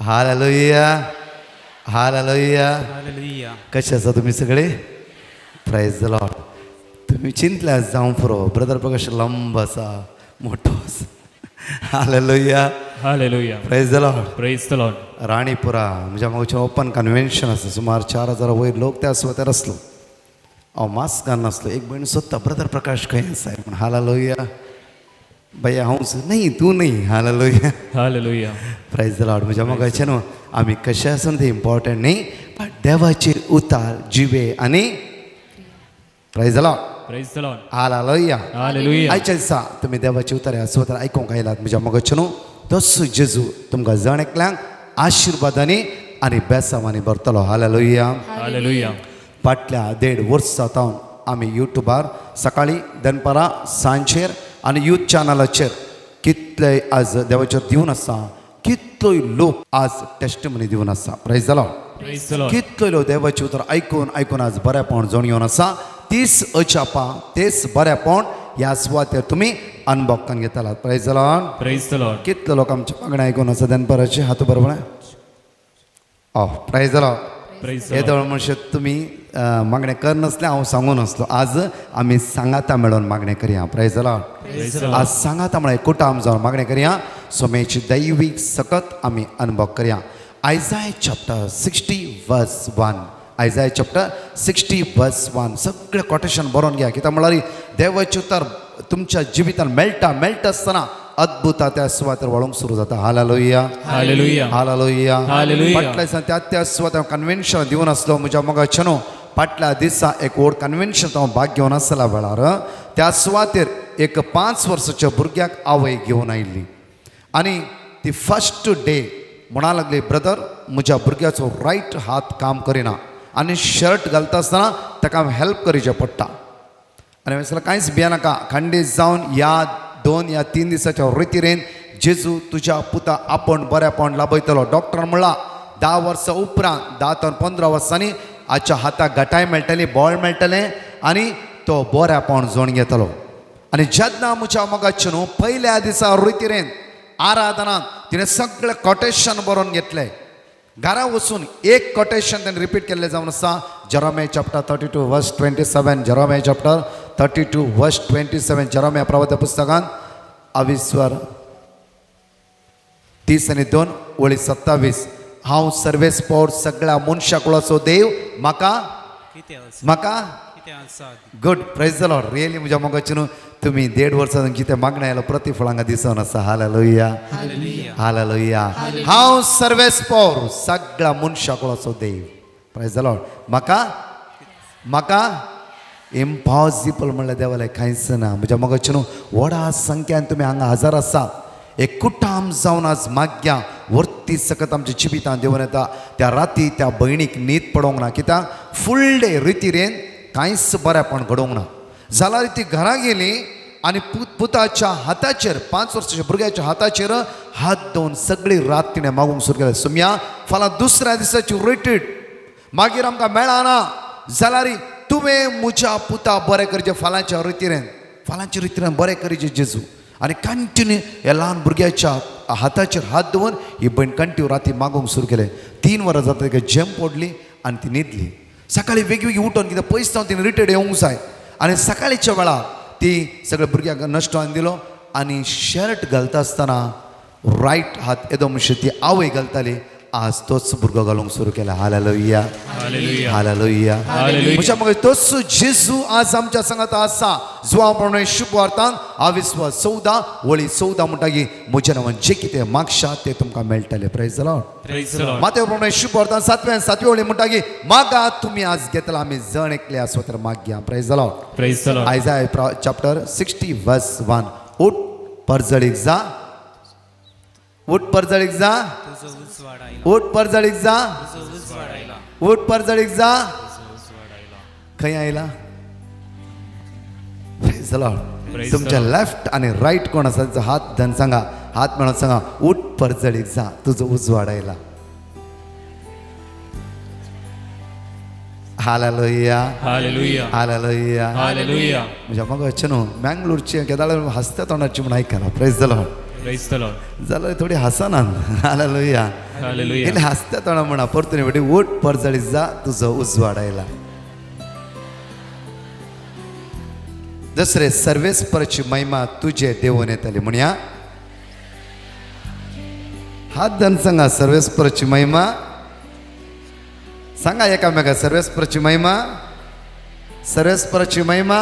Hallelujah, hallelujah. Hallelujah. कसे आसा तुमी सगळे? Praise the Lord. तुम्ही चिंतल्या जावं पुरो, ब्रदर प्रकाश लंब आसा, मोठो आसा. Hallelujah, hallelujah. Praise the Lord. Praise the Lord. Ranipura म्हज्या मागचे ओपन कन्व्हेन्शन आसा, सुमार 4000 वयर लोक त्या सुवातेर आसलो. हांव मास्क घालून आसलो. एक भयण सोदता, ब्रदर प्रकाश खंय आसा म्हण. हालेलुया. भैया हांव न्ही, तूं न्ही. Hallelujah, hallelujah. Praise the Lord. म्हज्या मोगाचें न्हू, आमी कशें आसून तें इम्पॉर्टंट न्ही, बट देवाचेर उतार जिवे आनी praise the Lord. Praise the Lord. Hallelujah. Hallelujah. आयच्या दिसा तुमी देवाचे उतार ह्या सुवातार आयकूंक आयलात. म्हज्या मोगाचें न्हू, तसो जेजू तुमकां जण एकल्यांक आशिर्वादांनी आनी बेसांवांनी भरतलो. हालेलुया. हालेलुया. फाटल्या 1.5 वर्सां सावन आमी युट्यूबार सकाळीं, दनपारां, सांजेर आनी यूथ चॅनलाचेर कितले आज देवाचेर दिवन आसा, कितलोय लोक आज टेस्टमनी दिवन आसा. Praise the Lord. Praise the Lord. कितलो लोक देवाचे उतर आयकून आयकून आज बरेपण जावन येवन आसा. तीच अजापां, तेच बरेपण ह्या सुवातेर तुमी अनुभव करून घेतलात. Praise the Lord. Praise the Lord. कितले लोक आमच्या मागणें आयकून आसा दनपाराचे हात बरोबर. Oh, praise the Lord. Praise the हे लॉर्ड. दोन मनशां तुमी मागणें करनासलें, हांव सांगून आसलो. आज आमी सांगाता मेळोन मागणें करया. Praise the Lord. Praise the Lord. आज सांगाता म्हळ्यार कुटाम जावन मागणें करया. सोमेची दैवीक सकत आमी अनुभव करया. Isaiah chapter 60 verse 1. Isaiah chapter 60 verse 1. सगळें कोटेशन बरोवन घ्या. कित्याक म्हणल्यार देवाचें उतर तुमच्या जिवितान मेळटा मेळटा आसतना अद्भुता त्या सुवातेर वळोवंक सुरू जाता. Hallelujah, hallelujah. हालेलुया. हालेलुया. फाटल्या दिसा त्या त्या सुवातेर कन्व्हेन्शन दिवन आसलो. म्हज्या मोगाचें न्हू, फाटल्या दिसा एक व्हड कन्व्हेन्शन हांव भाग घेवन आसला वेळार त्या सुवातेर एक 5 वर्साच्या भुरग्याक आवय घेवन आयिल्ली आनी ती फर्स्ट डे म्हणा लागली, ब्रदर म्हज्या भुरग्याचो रायट हात काम करिना आनी शर्ट घालता आसतना ताका हेल्प करचें पडटा. आनी हांवें सांगलें, कांयच भियेनाका, खंडीत जावन ह्या 2 या 3 दिसाच्या रितीरेन जेजू तुज्या पुता आपूण बरेपण लाभयतलो. डॉक्टरान म्हणलां 10 वर्सां उपरांत, 10 ते 15 वर्सांनी हाच्या हाताक घटाय मेळटली, बळ मेळटलें आनी तो बरेपण जोण घेतलो. आनी जेन्ना म्हज्या मोगाचें न्हू, पयल्या दिसा रितीरेन आराधनान तिणें सगळें कोटेशन बरोवन घेतलें. घरा वचून एक कोटेशन ताणें रिपीट केल्लें जावन आसा, Jeremiah chapter 32 verse 27. Jeremiah chapter 32 verse 27. Jeremiah प्रवाद पुस्तकान अविस्वर 30 आनी 2 वळी 27. हांव सर्वेस पॉवर सगळ्या मनशा कुळाचो देव, म्हाका कितें आसा? म्हाका कितें आसा? Good. Praise the Lord. Really म्हज्या मोगाचें न्हू, तुमी 1.5 वर्सां कितें मागणें आयलो प्रतिफळ हांगा दिसून आसा. Hallelujah, hallelujah. हांव सर्वेस पॉवर सगळ्या मनशा कुळाचो देव. Praise the Lord. म्हाका म्हाका इम्पॉसिबल म्हणल्यार देवालें कांयच ना. म्हज्या मोगाचें न्हू, व्हडा संख्यान तुमी हांगा हजर आसा. एक कुटाम जावन आज माग्या वर्ती सकत आमच्या जिवितान देवून येता. त्या राती त्या भयणीक न्हीद पडोवंक ना, कित्याक फूल डे रितीरेन कांयच बरेपण घडोवंक ना. जाल्यार ती घरा गेली आनी पुताच्या हाताचेर, 5 वर्साच्या भुरग्याच्या हाताचेर हात दवरून सगळी रात तिणें मागूंक सुरू केलें, सुम्या फाल्यां दुसऱ्या दिसाची रिट्रीट मागीर आमकां मेळना जाल्यार तुवें म्हज्या पुता बरें करचें फाल्यांच्या रितीरेन, फाल्यांच्या रितीरेन बरें करचें जेजू. आनी कंटिन्यू ह्या ल्हान भुरग्याच्या हाताचेर हात दवरून ही भयण कंटिन्यू राती मागूंक सुरू केलें. 3 वरां जाता तिका झेम पडली आनी ती न्हिदली. सकाळीं वेगवेगळी उठून कितें पयस जावन तिणें रिटेड येवंक जाय आनी सकाळीच्या वेळार ती सगळ्या भुरग्यांक नश्टो हाडून दिलो आनी शर्ट घालता आसतना रायट हात येदो म्हणशी ती आवय घालताली, आज तोच भुरगो घालूंक सुरू केला. Hallelujah, hallelujah. म्हज्या मगे तोच जेजू आज आमच्या सांगात आसा. जुवां प्रमाणे शुभवार्तान आविस्वास 14 वळी 14 म्हणटा की म्हज्या नांवान जे कितें मागशा तें तुमकां मेळटलें. Praise the Lord. Praise the Lord. Matthew प्रमाणे शुभवार्तान 7व्या वळी म्हणटा की मागा तुमी आज घेतला, आमी जण एकले आसो तर मागया. Praise the Lord. Praise the Lord. Isaiah chapter 60 verse 1. उठ परजळीक जा, उठ परजळीक जा, तुजो उजवाड आयला. उठ परजळीक जा, तुजो उजवाड आयला. उठ परजळीक जा. खंय आयला? Praise the Lord. तुमच्या लेफ्ट आणि राईट कोण आसा तांचो हात धन सांगा, हात म्हणून सांगा, उठ परजळीक जा, तुजो उजवाड आयला. Hallelujah, hallelujah, hallelujah, hallelujah. म्हज्या मोगाचें न्हू, मँगलोरची केदाळ हासत्या तोंडाची म्हूण आयकना. Praise the Lord. Praise the Lord. जाल्यार थोडी हासनात. हालेलुया. हालेलुया. इल्लें हांसत्या तोंडा म्हणा परतून बेटी उठ परजळी जा तुजो उजवाड आयला. दुसरे सर्वेस्पराची महिमा तुजे देवून येतली म्हणया. हात धन सांगा सर्वेस्पराची महिमा. सांगा एकामेका सर्वेस्पराची महिमा, सर्वेस्पराची महिमा.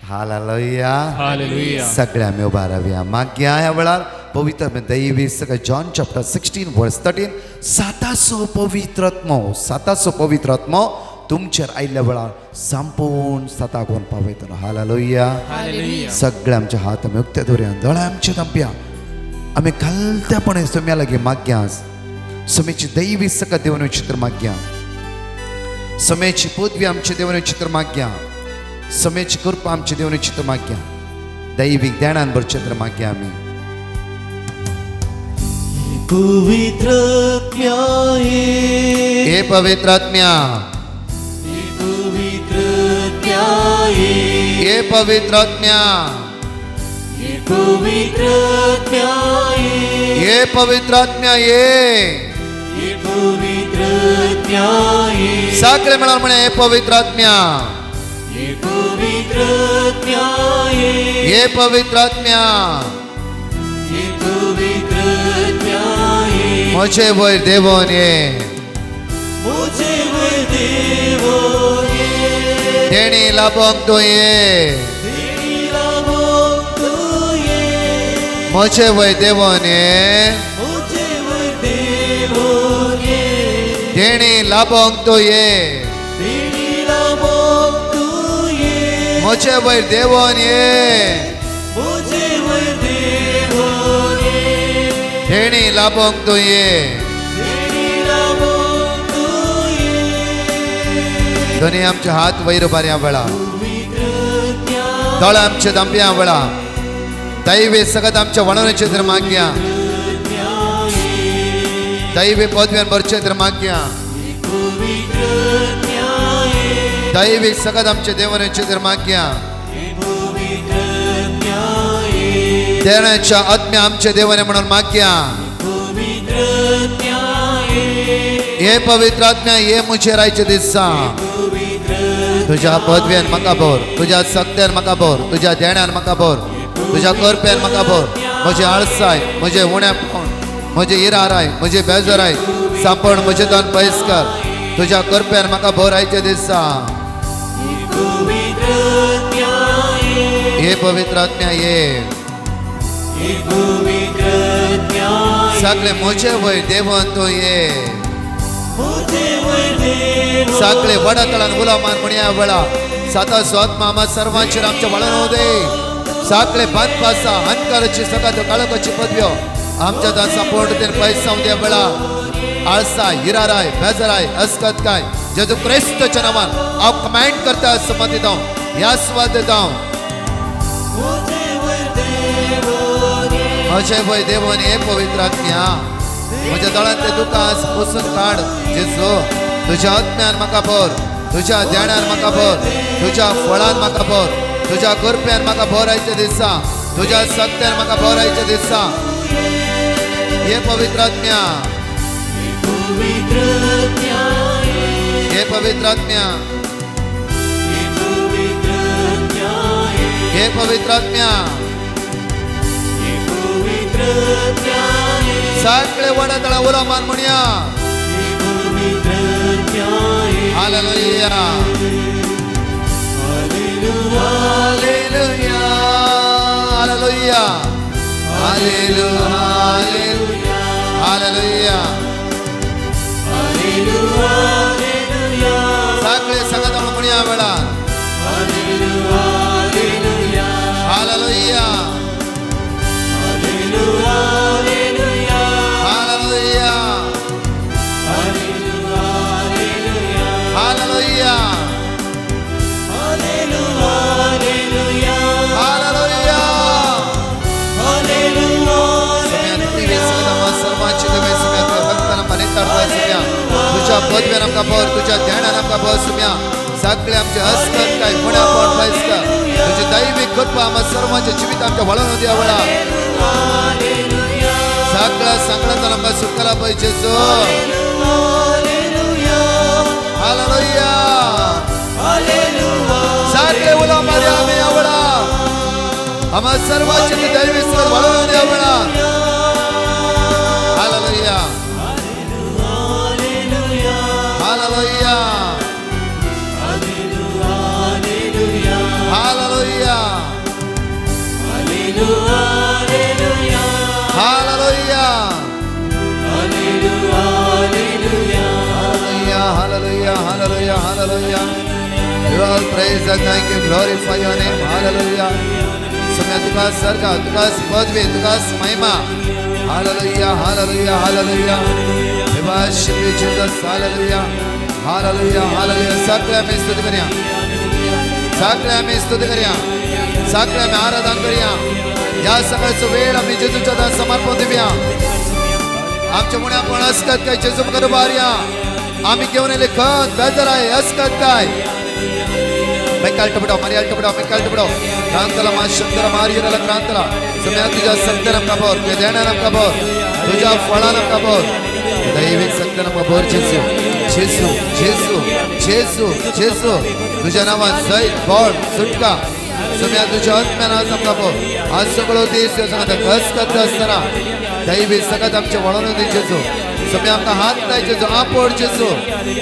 हालेलुया. हालेलुया. सगळ्या आमी उबा रावया. मागीर ह्या वेळार पवित्र दैवी सगळें जॉन चॅप्टर 16 वर्स 13 साताचो पवित्र आत्मो, साताचो पवित्र आत्मो तुमचेर आयिल्ल्या वेळार संपूर्ण साताक व्हरून पावयतलो. हालेलुया. हालेलुया. सगळे आमचे हात आमी उक्ते दवरया, दोळे आमचे धांपया. आमी घालत्यापणे सोम्या लागीं मागया. सोमेची दैवी सगळं देवन चित्र मागया. सोमेची पदवी आमची देवन चित्र मागया. समेची कृपा आमची देवन चित्र मागया. दैवीक देणान भर चित्र मागया आमी. पवित्र आत्म्या ये, हे पवित्र आत्म्या, पवित्र आत्म्या ये, हे पवित्र आत्म्या, पवित्र आत्म्या ये, हे पवित्र आत्म्या ये. पवित्र आत्म्या ये, सगळे मेळून म्हणे हे पवित्र आत्म्या, पवित्र आत्म्या ये, हे पवित्र आत्म्या, पवित्र आत्म्या ये, म्हजे वयर देवोन ये, म्हजे वयर देवोन ये, देणी लाभोंक तूं ये, देणी लाभोंक तूं ये, म्हजे वयर देवोन ये, म्हजे वयर देवोन ये, देणी लाभोंक तूं ये, देणी लाभोंक तूं ये, म्हजे वयर देवोन ये, म्हजे वयर देवोन ये, देणी लाभोंक तूं ये. देणी लाभोंक तूं ये. दोन्ही आमचे हात वयर उबारया वेळा, पवित्र आत्म्या, दोळे आमचे दांपया वेळा, दैवी सगळं आमच्या वणवणीचे तर मागया. दैवी पदव्यान भरचे तर मागया. पवित्र आत्म्या ये, दैवी सगळं आमच्या देवनाचे तर मागया. पवित्र आत्म्या ये, देण्याच्या आत्म्या आमच्या देवाने म्हणून मागया. पवित्र आत्म्या ये, हे पवित्र आत्म्या ये मुझे रायचे दिसा. पवित्र तुझ्या पदव्यान म्हाका भर, तुझ्या सक्त्यान म्हाका भर, तुझ्या देण्यान म्हाका भर, तुझ्या करप्यान म्हाका भर. म्हजे आळसाय, म्हजे उण्यापण, म्हजे इराराय, म्हजे बेजराय सांपण म्हजे दान पयस कर. तुझ्या करप्यान म्हाका भर आयचे दिसा. पवित्र आत्म्या ये, हे पवित्र आत्म्या ये. पवित्र आत्म्या ये, सगळे म्हजे वयर देवन तूं ये. म्हजे वयर देवोन सगळे वडा तळान उलो मान म्हणया वेळा साता स्वात्मा आम्हा सर्वांचेर आमच्या वळण होऊ दे. सगळे बांदपासा हनकाराची सगळ्या काळोखाची पदव्यो आमच्या दान संपूर्ण तेन पैसा द्या वेळा. आळसा, हिराराय, बेजराय, अस्कत काय जेजू क्रिस्तच्या नावान हांव कमांड करता समज दिता, ह्या स्वाद दिता. म्हजे वयर देवोन ये, म्हजे वयर देवोन हे पवित्र आत्म्या, म्हज्या दोळ्यांतले दुकां पुसून काड जेजू. तुझ्या आत्म्यान म्हाका भर, तुझ्या ध्यानान म्हाका भर, तुझ्या फळान म्हाका भर, तुझ्या कृपयान म्हाका भर आयचे दिसा, तुझ्या सक्त्यान म्हाका भर आयचे दिसा. हे पवित्र आत्म्या, पवित्र आत्म्या ये, हे पवित्र आत्म्या, पवित्र आत्म्या ये, हे पवित्र आत्म्या. पवित्र आत्म्या ये, सगळे वडा तळा उलो मान म्हणया. पवित्र आत्म्या ये. Hallelujah. Hallelujah. Hallelujah. Hallelujah. Hallelujah. Hallelujah. Hallelujah. सगळे सगळं म्हणया वेळा. Hallelujah. Hallelujah. Hallelujah. Hallelujah. Hallelujah. Hallelujah. Hallelujah. Hallelujah. Hallelujah. सर्वांची देवे सुम्या, तुझ्या भक्तांना मनेत सुम्या, तुझ्या पदव्यान आमकां भर, तुझ्या ध्यानान आमकां भर सुम्या. सगळे आमचे हस्तक काय गुण्यापण पयस कर. तुझी दैवी कृपा आम्हा सर्वांच्या जिवित आमच्या वळण द्या वेळा. सगळ्या संकटांत आमकां सुटका लाभय जेजू. हालेलुया. सगळे उलो मारया आमी ह्या वेळार. आम्हा सर्वांचे दैवी स्वर वाढवून ह्या वेळार. Hallelujah. Hallelujah. Hallelujah. Hallelujah. Hallelujah, hallelujah, hallelujah, hallelujah. We all praise and thank you, glorify your name. Hallelujah. सुम्या तुका सर्ग, तुका पदवी, तुका महिमा. Hallelujah, hallelujah, hallelujah. We worship you, Jesus. Hallelujah, hallelujah, hallelujah. सगळे आम्ही स्तुती करूया, सगळे आम्ही स्तुती करूया, सगळे आम्ही आराधन करूया. या सगळ्याचो वेळ आम्ही जेजूच्या दास समर्पण दिवया. आमच्या मुळे आपण असकत काय जेजू मुखार उभारया. आम्ही घेऊन येले खत बेजार आहे असकत काय. मिकाल टपडो मरियाल टपडो मिकाल टपडो क्रांतला मा शंकर मारियला क्रांतला. सुम्या तुझ्या सत्यानं कबोर, तुझ्या देण्यानं कबोर, तुझ्या फळानं कबोर, दैविक सत्यानं कबोर. जेसू जेसू जेसू जेसू जेसू, तुझ्या नावात जैत बळ सुटका. सुम्या तुझ्या आत्म्यानं आज आमकां आज सगळो दीस सांगता कस करता असताना दैवी सगळं आमचे वळून दी जेजू. सुम्या आमकां हात लाय जेजू, आपोड जेजू,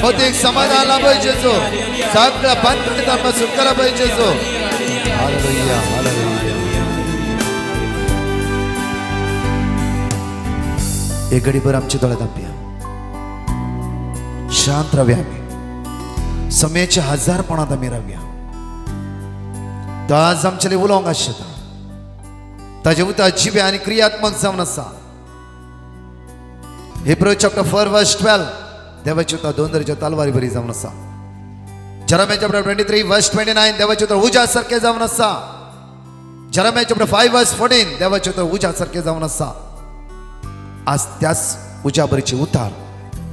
भौतीक समाधान लाभय जेजू, सगळ्या बांधकामात आमकां सुटका लाभय जेजू. Hallelujah, hallelujah. एक घडीभर आमच्या दोळ्यात धांपया, शांत रावया. आमी समयाच्या हजारपणात आमी रावया. तो आज आमच्या उलोवंक आशिता, ताजे उतर जिबे आनी क्रियात्मक जावन आसा. हिब्रू चॅप्टर 4 वर्स 12 देवाची उतर दोन तरेच्या तलवारी बरी जावन आसा. जेरेमिया चॅप्टर 23 वर्स 29 देवाची उतर उज्या सारखे जावन आसा. जेरेमिया चॅप्टर 5 वर्स 14 देवाची उतर उज्या सारखे जावन आसा. आज त्याच उज्या बरीचे उतार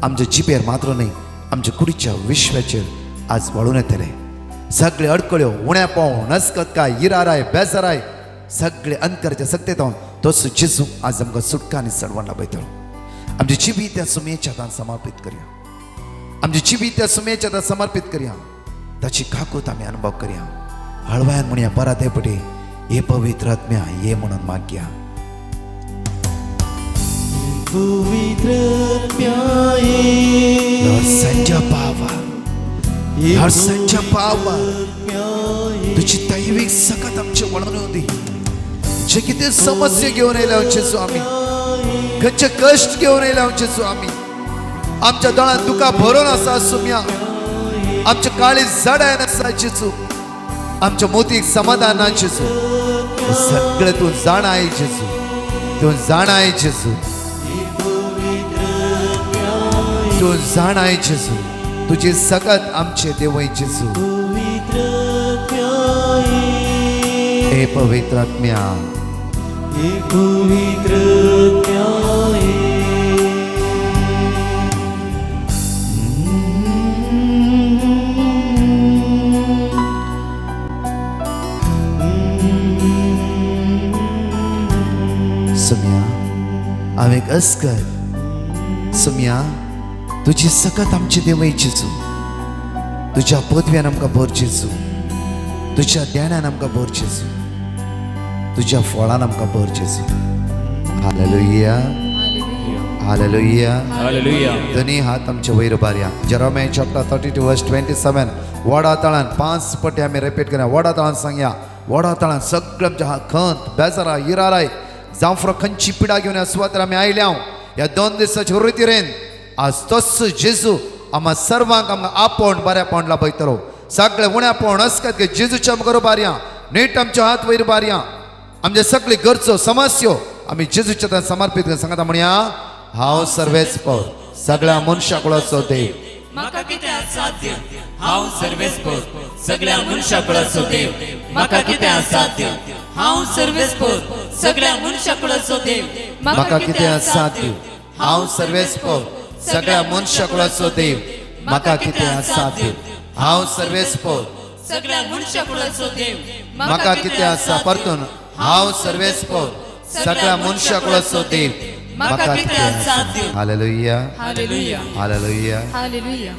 आमच्या जिबेर मात्र न्हय, आमच्या कुडीच्या विश्वाचेर आज वळून येतले. सगळे अडकळ्यो, उण्या पाव, नसकत काय, इराराय, बेजाराय, सगळे अंतरच्या सत्तेत तोच जेजू आज आमकां सुटका आनी सडवण लाभयतलो. आमची जिबी त्या सुमेच्या हातान समर्पीत करया, आमची जिबी त्या सुमेच्या हातान समर्पीत करया. ताची काकूत आमी अनुभव करया. हळवायान म्हणया परत हे पटी हे पवित्र आत्म्या ये म्हणून मागया. Lord, send your power. Lord, send your power. तुझी दैविक सकत आमचे वळून येऊ दी. जे किती समस्या घेऊन येयले आमचे स्वामी, खंयचे कश्ट घेऊन येयले आमचे स्वामी, आमच्या दोळ्यांत दुकां भरून आसा सुम्या, आमच्या काळी जडायन आसा जेजू, आमच्या मोतीक समाधान ना जेजू. सगळें तूं जाणाय जेजू, तूं जाणाय जेजू, तूं जाणाय जेजू. तुझी सकत आमचे देवय जेजू. हे पवित्र आत्म्या, सुम्या हांव एक अस्कर. सुम्या तुझी सकत आमची देवय जेजू. तुझ्या पदव्यान आमकां भर जेजू, तुझ्या ज्ञानान आमकां भर जेजू, तुझ्या फळान आमकां भर जेजू. Hallelujah, hallelujah, hallelujah. दोन्ही हात आमचे वयर उबारया. जेरेमिया चॅप्टर 32 वर्स 27 वडा तळान 5 पटी आमी रिपीट करया. वडा तळान सांगया, वडा तळान सगळें आमच्या हात खंत बेजारा इराराय जावं खंयची पिडा घेवन ह्या सुवातेर आमी आयल्या. ह्या 2 दिसाचे रितीरेन आज तोच जेजू आम्हा सर्वांक आमकां आपोवन बऱ्यापण लाभयतलो. सगळे उण्यापण असकत जेजूच्या मुखार उबारया. नीट आमचे हात वयर उबारया. आमचे सगळे गरजो समस्यो आमी जेजूच्या हातान समर्पीत करून सांगता म्हणया, हांव सर्वेस्पर सगळ्या मनशा कुळाचो देव. म्हाका कितें असाध्य, हांव सर्वेस्पर सगळ्या मनशा कुळाचो देव. म्हाका कितें असाध्य, हांव सर्वेस्पर सगळ्या मनशा कुळाचो देव. म्हाका कितें असाध्य, हांव सर्वेस्पर सगळ्या मनशा कुळाचो देव. म्हाका कितें असाध्य, हांव सर्वेस्पर सगळ्या मनशा कुळाचो देव. म्हाका कितें आसा. परतून, हांव सर्वेस्पर सगळ्या मनशा कुळाचो देव. म्हाका कितें असाध्य. हालेलुया. हालेलुया. हालेलुया. हालेलुया.